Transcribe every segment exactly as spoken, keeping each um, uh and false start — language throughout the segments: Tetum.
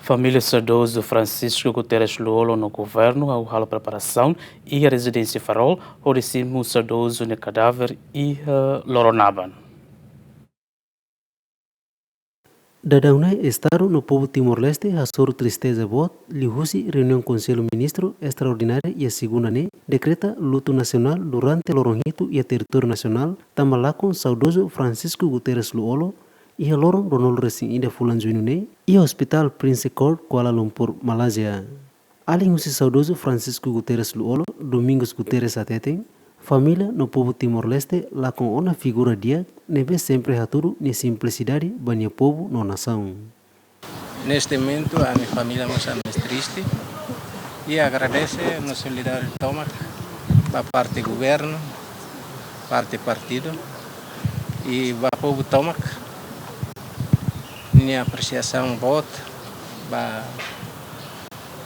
Família saudozu Francisco Guterres Lú-Olo no governu halo preparasaun iha rezidénsia Farol, hodi simu saudozu nia kadáver iha loron aban. Daudaun ne'e Estadu no povu Timor-Leste hasoru tristeza boot liuhusi reuniaun Konsellu Ministru estraordinária iha segunda ne'e dekreta lutu nasionál durante loron hitu iha territóriu nasionál, tanba lakon saudozu Francisco Guterres Lú-Olo, iha loron ruanulu-resin-ida fulan Juñu ne'e, iha Hospitál Prince Court, Kuala Lumpur, Malázia. Alin husi saudozu Francisco Guterres Lú-Olo, Domingos Guterres hateten, família no povu Timor-Leste lakon ona figura di'ak ne'ebé sempre hatudu nia simplisidade ba nia povu no nasaun. Neste momentu, ami família mós ami triste i agradese no solidáriu tomak ba parte governu, parte partidu i ba povu tomak, nia apresiasaun boot ba,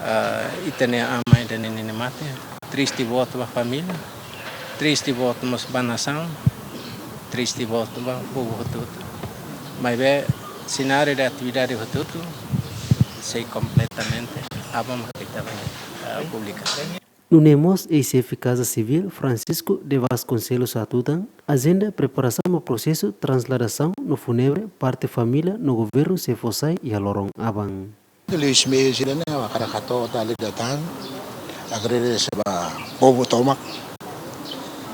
ah, ita-nia ama ida-ne'e nia mate. Triste boot ba família, triste boot mós ba nasaun, triste boot ba povu hotu-hotu. Maibé senáriu de atividade hotu-hotu sei kompletamente aban mak ita bele, ah, publika. Nune'e mós eis-xefe Kaza Sivíl Francisco de Vasconcelos hatutan, ajenda preparasaun ba prosesu transladasaun no fúnebre parte família no governu sei fó sai iha loron aban. Luis Mezila ne'e, ha'u hakarak hato'o dala ida tan agradese ba povu tomak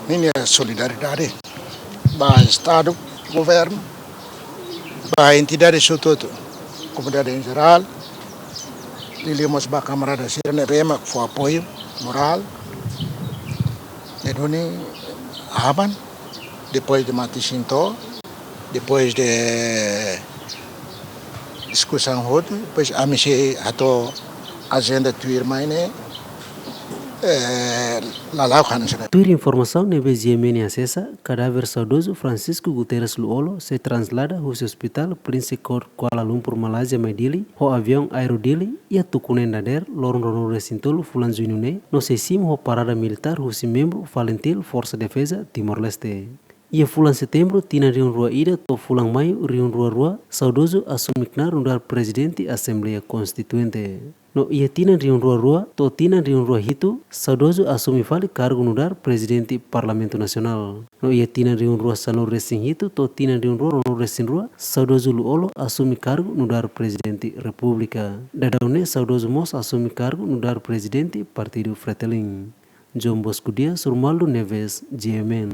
ninia solidariedade, ba Estadu, governu, ba entidade hotu-hotu, komunidade em geral, liuliu mós ba kamarada sira ne'ebé mak fó apoiu morál. Ne'e duni aban, depois de mate-isin to'o, depois de diskusaun hotu, depois ami sei hato'o ajenda tuirmai ne'e, eh, lala'ok hanesan ne'e. Tuir informasaun ne'ebé GMN asesa, kadáver saudozu Francisco Guterres Lú-Olo sei translada husi Hospitál Prince Court Kuala Lumpur, Malázia mai Dili, ho aviaun Aero Dili, iha tuku neen dadeer, loron ruanulu-resin-tolu fulan Juñu ne'e, no sei simu ho parada militár husi membru FALINTIL, Forsa Defeza Timor-Leste. Iha fulan Setembru tinan rihun rua ida to'o fulan Maiu rihun rua rua, saudozu asume knaar nu'udar Prezidente Asembleia Konstituinte. No iha tinan rihun rua rua to'o tinan rihun rua hitu, saudozu asume fali kargu nu'udar Prezidente Parlamentu Nasionál. No iha tinan rihun rua sanulu-resin-hitu to'o tinan rihun rua ruanulu-resin-rua, saudozu Lú-Olo asume kargu nu'udar Prezidente Repúblika. Daudaun ne'e saudozu mós asume kargu nu'udar Prezidente Partidu Fretilin. João Bosco Dias, Romualdo Neves, GMN.